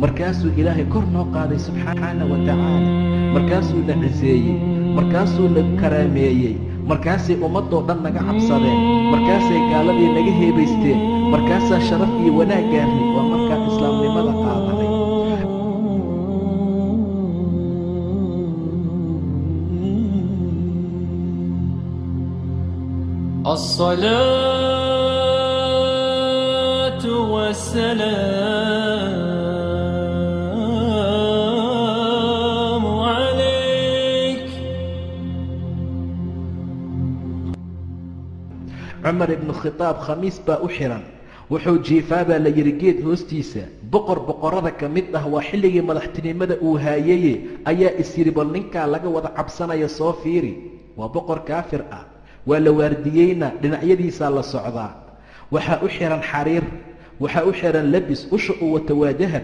Markaasuu Ilaahay kor noo qaaday subxaana wa tacaala, markaasuuna ciseeyey, markaasuuna karaameeyey, markaasay ummadoo dhan naga cabsadeen, markaasay gaaladii naga heebaysteen, markaasaa sharaf iyo wanaag gaarnay. Waa markaan islaamnimada qaadanay. الصلاة والسلام عليك. Cumar ibnu Khitaab khamiis baa u xihan, wuxuu jiifaabaa la yidhi geed hoostiisa. Boqor boqorada ka mid ah, waa xilligii madaxtinimada uu haayeye, ayaa is yidhi bal ninkaa laga wada cabsanaya soo fiiri. Waa boqor kaafir ah, waa la waardiyeyna, dhinacyadiisaa la socdaa. Waxaa u xihan xariir, waxaa u xihan labis, usha uu wato waa dahab,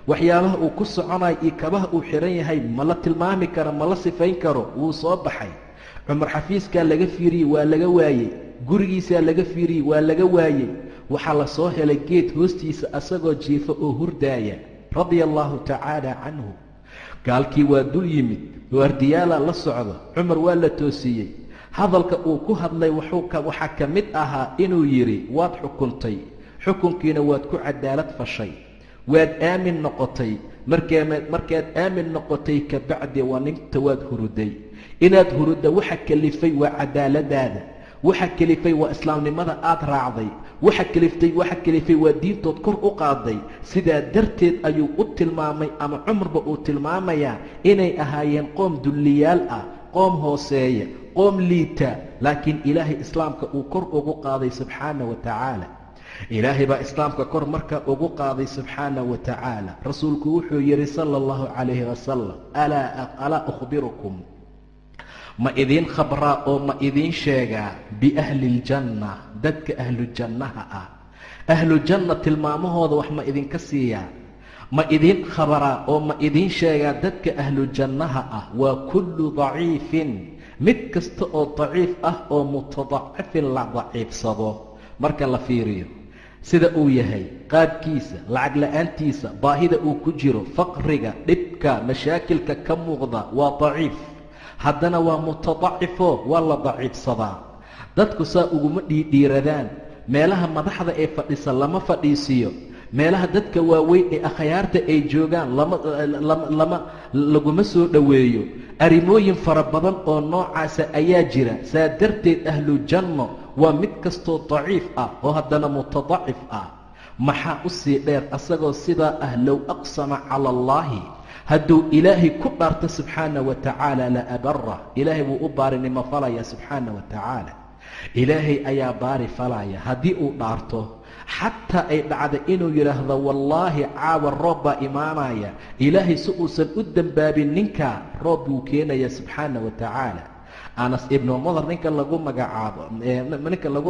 waxyaabaha uu ku soconayo iyo kabaha uu xihan yahay ma la tilmaami karo, ma la sifayn karo. Wuu soo baxay Cumar, xafiiskaa laga fiiriyey, waa laga waayey, gurigiisaa laga fiiriyey, waa laga waayey. Waxaa la soo helay geed hoostiisa asagoo jiifa oo hurdaaya, radia allahu tacaala canhu. Gaalkii waa dul yimid, waardiyaalaa la socda. Cumar waa la toosiyey. Hadalka uu ku hadlay waxaa ka mid ahaa inuu yidhi, waad xukuntay, xukunkiina waad ku cadaalad fashay, waad aamin noqotay. Markaad aamin noqotay kabacdi waa ninta waad huruday. Inaad hurudda waxa kalifay waa cadaaladaada, waxa kelifay waa islaamnimada aad raacday, waxa kelifay waa diintood kor u qaaday. Sidaa darteed ayuu u tilmaamay, ama Cumarba uu tilmaamayaa, inay ahaayeen qoom dulliyaal ah, qoom hooseeya, qoom liita, laakiin Ilaahay islaamka uu kor ugu qaaday subxaana wa tacaala. Ilaahay baa islaamka kor markaa ugu qaaday subxaana wa tacaala. Rasuulku wuxuu yidhi sala allahu calayhi wasalam, alaa ukhbirukum, ma idiin khabraa oo ma idiin sheegaa, biahli iljanna, dadka ahlujannaha ah, ahlujanna tilmaamahooda wax ma idinka siiyaa, ma idiin khabaraa oo ma idiin sheegaa dadka ahlujannaha ah? Waa kullu daciifin, mid kasta oo daciif ah oo mutadacifin la daciifsado. Marka la fiiriyo sida uu yahay, qaabkiisa, lacag la-aantiisa, baahida uu ku jiro, faqriga, dhibka, mashaakilka ka muuqda, waa daciif, haddana waa mutadacifo, waa la daciifsadaa. Dadku saa uguma dhiidhiiradaan. Meelaha madaxda ee fadhisa lama fadhiisiiyo, meelaha dadka waaweyn ee akhyaarta ay joogaan lama laguma soo dhoweeyo. Arrimooyin fara badan oo noocaasa ayaa jira. Saa darteed ahlu janno waa mid kastoo daciif ah oo haddana mutadacif ah. Maxaa u sii dheer, asagoo sidaa ah, low aqsama cala allaahi, hadduu Ilaahay ku dhaarto subxaana wa tacaala, la abara, Ilaahay wuu u baarinimo falaya subxaana wa tacaala. Ilaahay ayaa baari falaya haddii uu dhaarto. Xataa ay dhacda inuu yidhaahdo wallaahi caawa roob baa imaanaya, Ilaahay si uusan u dembaabin ninka roob buu keenaya subxaana wa tacaala. Anas ibnu Mudar ninka lagu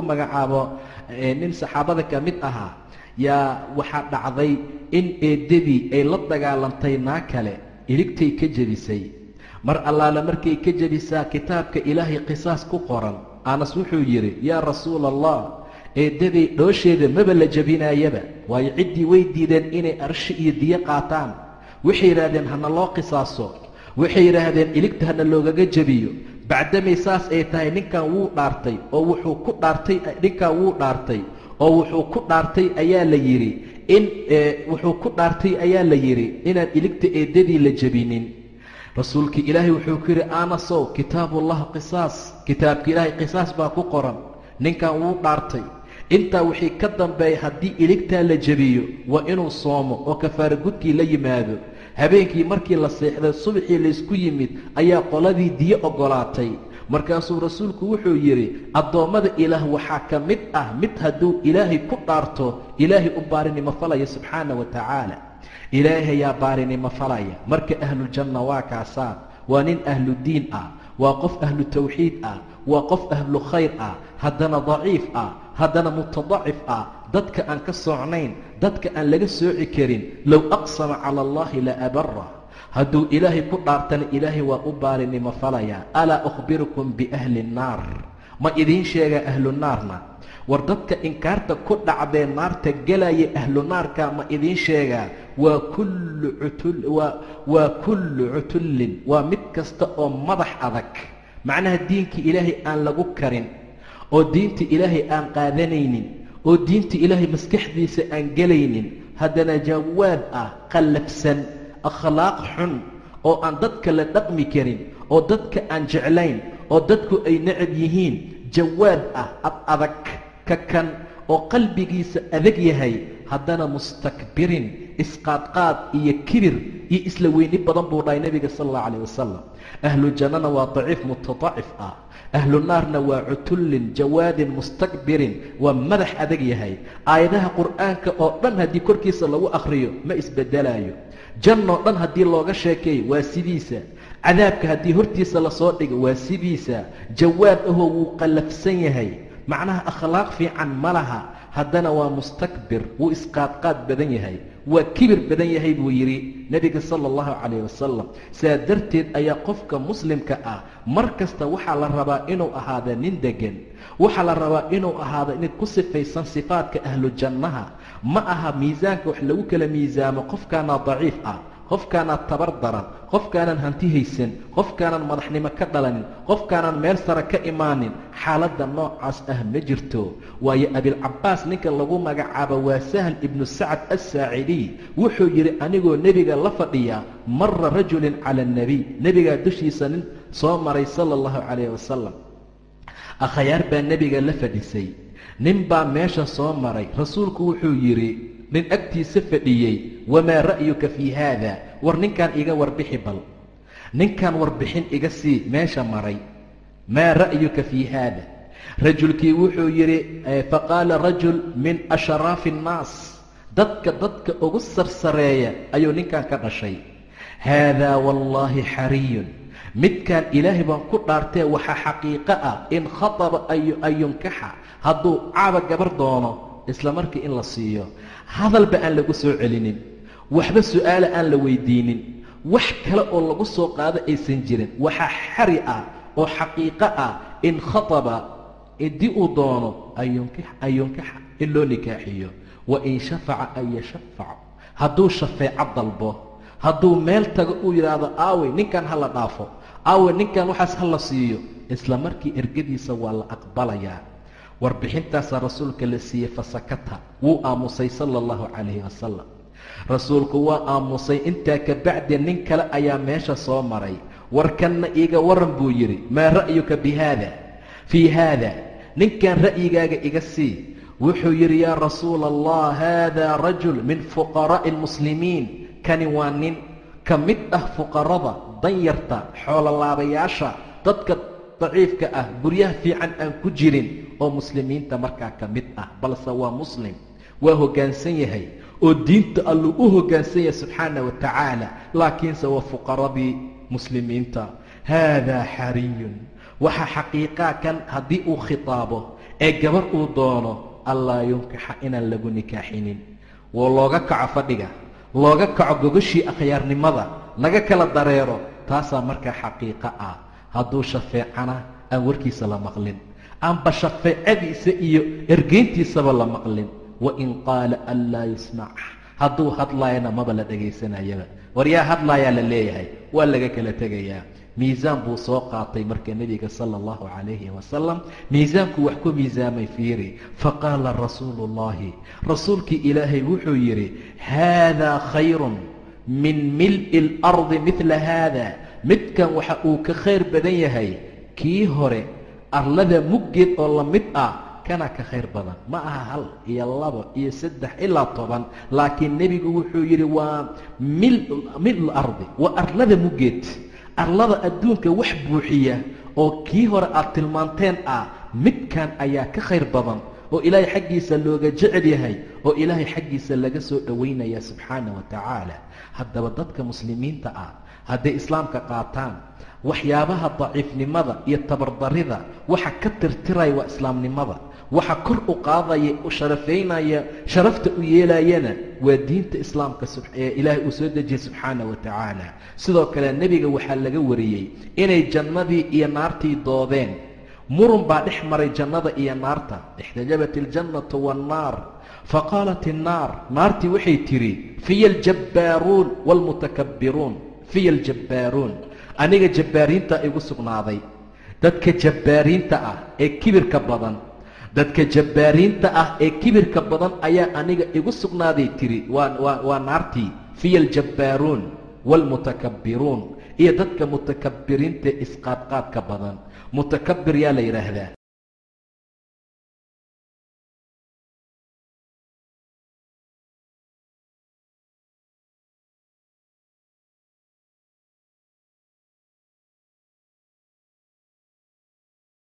magacaabo, nin saxaabada ka mid ahaa, yaa waxaa dhacday in eedadii ay la dagaalantay naa kale, iligtay ka jebisay. Mar allaale markay ka jebisaa, kitaabka Ilaahay qisaas ku qoran. Anas wuxuu yidhi, yaa rasuula Allah, eedaday dhoosheeda maba la jebinaayaba, waayo ciddii way diideen inay arshi iyo diyo qaataan. Waxay yidhaahdeen hana loo qisaaso, waxay yidhaahdeen iligta hana loogaga jebiyo. Bacdamay saas ay tahay, ninkan wuu dhaartay oo wuxuu ku dhaartay, ninkan wuu dhaartay oo wuxuu ku dhaartay ayaa la yidhi in wuxuu ku dhaartay ayaa la yidhi inaan iligta eedadii la jebinin. Rasuulkii Ilaahay wuxuu ku yidhi, Anasow, kitaabullah qisaas, kitaabka Ilaahay qisaas baa ku qoran. Ninkan wuu dhaartay, intaa wixii ka dambeeya haddii iligtaa la jebiyo waa inuu soomo oo kafaara gudkii la yimaado. Habeenkii markii la seexday, subaxii laysku yimid, ayaa qoladii diyo oggolaatay. Markaasuu rasuulku wuxuu yidhi, addoommada Ilaah waxaa ka mid ah mid hadduu Ilaahay ku dhaarto Ilaahay u baarinimo falaya subxaana wa tacaala. Ilaahay ayaa baarinimo falaya. Marka ahluljanna waa kaasaa, waa nin ahlu diin ah, waa qof ahlu tawxiid ah, waa qof ahlu khayr ah, haddana daciif ah, haddana mutadacif ah, dadka aan ka socnayn, dadka aan laga sooci karin. Low aqsama cala allahi la abara, hadduu Ilaahay ku dhaartana Ilaahay waa u baarinimo falaya. Alaa ukhbirukum biahli nnaar, ma idiin sheegaa ahlu naarna? War dadka inkaarta ku dhacdee naarta gelaya ahlu naarka ma idiin sheegaa? Waa kullu cutullin, waa mid kasta oo madax adag, macnaha diinkii ilaahay aan lagu karin, oo diinta ilaahay aan qaadanaynin, oo diinta ilaahay maskaxdiisa aan gelaynin, haddana jawaad ah, qallafsan, akhlaaq xun, oo aan dadka la dhaqmi karin, oo dadka aan jeclayn, oo dadku ay necab yihiin, jawaad ah, ad adag, kakan, oo qalbigiisa adag yahay, haddana mustakbirin, isqaadqaad iyo kibir iyo isla weyni badan buu dhahay nebiga sala allahu calayh wasalam. Ahlu jannana waa daciif mutadacif ah, ahlu naarna waa cutullin jawaadin mustakbirin, waa madax adag yahay. Aayadaha qur'aanka oo dhan haddii korkiisa lagu akhriyo ma isbedelaayo, jannoo dhan haddii looga sheekeeyo waa sidiisa, cadaabka haddii hortiisa lasoo dhigo waa sidiisa, jawaad ahoo wuu qallafsan yahay, macnaha akhlaaq fiican ma laha, haddana waa mustakbir, wuu isqaadqaad badan yahay, waa kibir badan yahay buu yidhi nebiga sala allahu calayh wasalam. Saa darteed ayaa qofka muslimka ah mar kasta waxaa la rabaa inuu ahaado nin degan, waxaa la rabaa inuu ahaado mid ku sifaysan sifaadka ahlu jannaha. Ma aha miisaanka wax lagu kala miisaamo qofkaana daciif ah, qofkaanaa tabar daran, qofkaanaan hanti haysan, qofkaanaan madaxnimo ka dhalanin, qofkaanaan meel sare ka imaanin. Xaaladda noocaas ah ma jirto. Waayo Abilcabaas ninka lagu magacaabo waa Sahl ibnu Sacad Assaacidiy, wuxuu yidhi anigoo nebiga la fadhiya, mara rajulin cala alnebiy, nebigaa dushiisa nin soo maray sala allahu calayh wasalam. Akhyaar baa nebiga la fadhisay, nin baa meesha soo maray. Rasuulku wuxuu yidhi nin agtiisa fadhiyey, wamaa ra'yuka fii haada? War ninkaan iga warbixi, bal ninkaan warbixin iga sii meesha maray. Maa ra'yuka fii haada? Rajulkii wuxuu yidhi, faqaala rajul min ashraafi annaas, dadka ugu sarsareeya ayuu ninkan ka dhashay. Haadaa wallaahi xariyun, midkaan ilaahay baan ku dhaartee waxaa xaqiiqo ah in khataba an yunkaxa, hadduu caaba gabar doono isla markii in la siiyo, hadalba aan lagu soo celinin, waxba su'aala aan la weydiinin, wax kale oo lagu soo qaado aysan jirin. Waxaa xari ah oo xaqiiqo ah in khataba, haddii uu doono an yunkaxa, in loo nikaaxiyo, wa in shafaca an yashafac, hadduu shafeeco dalbo, hadduu meel tago uu yidhaahdo aawey ninkan ha la dhaafo, aawey ninkan waxaas ha la siiyo, isla markii ergadiisa waa la aqbalayaa. Warbixintaasaa rasuulka la siiyey, fasakata, wuu aamusay sala allahu calayhi wasalam. Rasuulku waa aamusay. Intaa ka bacdi nin kale ayaa meesha soo maray. Warkanna iiga waran buu yidhi, maa ra'yuka bi haada fii haada? Ninkan ra'yigaaga iga sii. Wuxuu yidhi yaa rasuula allah, haadaa rajul min fuqaraa'i almuslimiin, kani waa nin ka mid ah fuqarada, danyarta, xoololaabayaasha, dadka daciifka ah, guryaha fiican aan ku jirin, oo muslimiinta markaa ka mid ah, balse waa muslim, waa hoggaansan yahay, oo diinta alluu u hoggaansan yahay subxaana wa tacaala, laakiinse waa fuqaradii muslimiinta. Haadaa xariyun, waxaa xaqiiqaa kan haddii uu khitaabo ee gabar uu doono allaa yunkaxa, inaan lagu nikaaxinin, woo looga kaco fadhiga, looga kaco gogoshii akhyaarnimada, laga kala dareero, taasaa markaa xaqiiqo ah. Hadduu shafeecana aan warkiisa la maqlin, aanba shafeecadiisa iyo ergeyntiisaba la maqlin. Wa in qaala an laa yusmac, hadduu hadlaayana maba la dhegaysanayaba, war yaa hadlaayaa la leeyahay, waa laga kala tegayaa. Miisaan buu soo qaatay marka nebiga sala allahu calayhi wasalam, miisaanku wax ku miisaamay fiiri. Faqaala rasuulu ullahi, rasuulkii ilaahay wuxuu yidhi, haadaa khayrun min mil'i alardi midla haada, midkan waxa uu ka khayr badan yahay kii hore, arlada muggeed oo la mid ah kana ka khayr badan. Ma aha 1 iyo 2 iyo 3 ilaa 10, laakiin nebigu wuxuu yidhi waa mil'u ardi, waa arlada muggeed, arlada adduunka wax buuxiya oo kii hore aad tilmaanteen ah, midkan ayaa ka khayr badan, oo ilaahay xaggiisa looga jecel yahay, oo ilaahay xaggiisa laga soo dhoweynaya subxaana wa tacaala. Haddaba dadka muslimiinta ah hadday islaamka qaataan, waxyaabaha daciifnimada iyo tabardarida waxa ka tirtiraya waa islaamnimada, waxa kor u qaadaya, u sharafaynaya, sharafta u yeelayana waa diinta islaamka ee ilaahay uu soo dejiyey subxaana wa tacaala. Sidoo kale nebiga waxaa laga wariyey inay jannadii iyo naartii doodeen. Murun baa dhex maray jannada iyo naarta. Ixtajabat aljannatu waannaar. Faqaalat innaar, naartii waxay tidhi fiya aljabbaaruun waalmutakabbiruun. Fiya aljabbaaruun, aniga jabbaariinta igu sugnaaday, dadka jabbaariinta ah ee kibirka badan, dadka jabbaariinta ah ee kibirka badan ayaa aniga igu sugnaaday tiri. Waa naartii. Fiya aljabbaaruun waalmutakabbiruun, iyo dadka mutakabbiriinta isqaadqaadka badan. Mutakabbir yaa la yidhaahdaa?